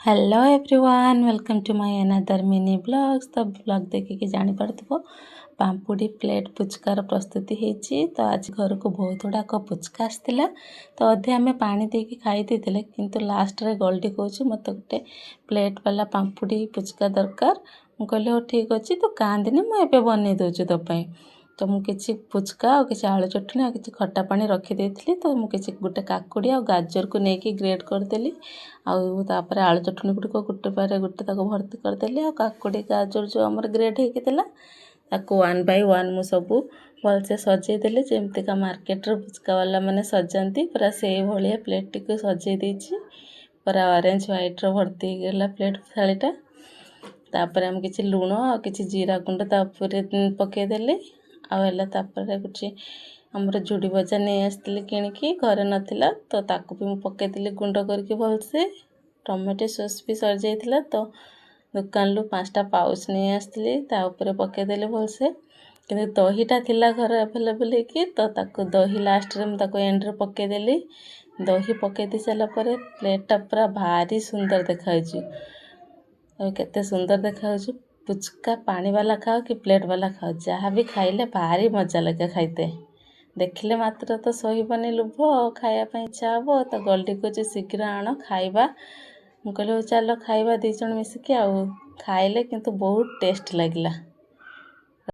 Hello everyone, welcome to my another mini vlogs। ତ blog ଦେଖିକି ଜାଣିପାରୁଥିବ, ପାମ୍ପୁଡ଼ି plate ପୁଚକାର ପ୍ରସ୍ତୁତି ହେଇଛି। ତ ଆଜି ଘରକୁ ବହୁତ ଗୁଡ଼ାକ ପୁଚକା ଆସିଥିଲା। ତ ଅଧେ ଆମେ ପାଣି ଦେଇକି ଖାଇ ଦେଇଥିଲେ, କିନ୍ତୁ ଲାଷ୍ଟରେ ଗୋଲ୍ଡି କହୁଛି, ମୋତେ ଗୋଟେ ପ୍ଲେଟ୍ ବାଲା ପାମ୍ପୁଡ଼ି ପୁଚକା ଦରକାର। ମୁଁ କହିଲି, ହଉ ଠିକ୍ ଅଛି, ତୁ କାନ୍ଦିନି, ମୁଁ ଏବେ ବନେଇ ଦେଉଛି ତୋ ପାଇଁ। ତ ମୁଁ କିଛି ପୁଚକା ଆଉ କିଛି ଆଳୁ ଚଟଣି ଆଉ କିଛି ଖଟା ପାଣି ରଖିଦେଇଥିଲି। ତ ମୁଁ କିଛି ଗୋଟେ କାକୁଡ଼ି ଆଉ ଗାଜରକୁ ନେଇକି ଗ୍ରେଟ୍ କରିଦେଲି ଆଉ ତାପରେ ଆଳୁ ଚଟଣି ଗୁଡ଼ିକ ଗୋଟେ ପରେ ଗୋଟେ ତାକୁ ଭର୍ତ୍ତି କରିଦେଲି। ଆଉ କାକୁଡ଼ି ଗାଜର ଯେଉଁ ଆମର ଗ୍ରେଟ୍ ହେଇକି ଥିଲା, ତାକୁ ୱାନ୍ ବାଇ ୱାନ୍ ମୁଁ ସବୁ ଭଲସେ ସଜେଇ ଦେଲି। ଯେମିତିକା ମାର୍କେଟର ପୁଚକା ବାଲା ମାନେ ସଜାନ୍ତି, ପୁରା ସେଇଭଳିଆ ପ୍ଲେଟ୍ଟିକୁ ସଜେଇ ଦେଇଛି। ପୁରା ଅରେଞ୍ଜ ହ୍ୱାଇଟ୍ର ଭର୍ତ୍ତି ହେଇଗଲା ପ୍ଲେଟ୍ ଥାଳିଟା। ତାପରେ ଆମେ କିଛି ଲୁଣ ଆଉ କିଛି ଜିରା ଗୁଣ୍ଡ ତା ଉପରେ ପକାଇଦେଲି। ଆଉ ହେଲା ତାପରେ କିଛି ଆମର ଝୁଡ଼ି ଭଜା ନେଇ ଆସିଥିଲି କିଣିକି, ଘରେ ନଥିଲା, ତ ତାକୁ ବି ମୁଁ ପକାଇଦେଲି ଗୁଣ୍ଡ କରିକି ଭଲସେ। ଟମାଟୋ ସସ୍ ବି ସରିଯାଇଥିଲା, ତ ଦୋକାନରୁ 5ଟା ପାଉଚ୍ ନେଇ ଆସିଥିଲି, ତା ଉପରେ ପକାଇଦେଲି ଭଲସେ। କିନ୍ତୁ ଦହିଟା ଥିଲା ଘରେ ଆଭେଲେବଲ୍ ହେଇକି, ତ ତାକୁ ଦହି ଲାଷ୍ଟରେ ମୁଁ ତାକୁ ଏଣ୍ଡରେ ପକାଇଦେଲି। ଦହି ପକାଇ ଦେଇ ସାରିଲା ପରେ ପ୍ଲେଟ୍ଟା ପୁରା ଭାରି ସୁନ୍ଦର ଦେଖାଯାଉଛି। ଆଉ କେତେ ସୁନ୍ଦର ଦେଖାଯାଉଛି। ପୁଚକା ପାଣି ବାଲା ଖାଅ କି ପ୍ଲେଟ୍ ବାଲା ଖାଅ, ଯାହା ବି ଖାଇଲେ ଭାରି ମଜା ଲାଗେ ଖାଇତେ। ଦେଖିଲେ ମାତ୍ର ତ ସହିବନି ଲୋଭ, ଖାଇବା ପାଇଁ ଇଚ୍ଛା ହେବ। ତ ଗୋଲ୍ଡି କହୁଛି, ଶୀଘ୍ର ଆଣ ଖାଇବା। ମୁଁ କହିଲି, ହଉ ଚାଲ ଖାଇବା ଦୁଇ ଜଣ ମିଶିକି। ଆଉ ଖାଇଲେ, କିନ୍ତୁ ବହୁତ ଟେଷ୍ଟ ଲାଗିଲା।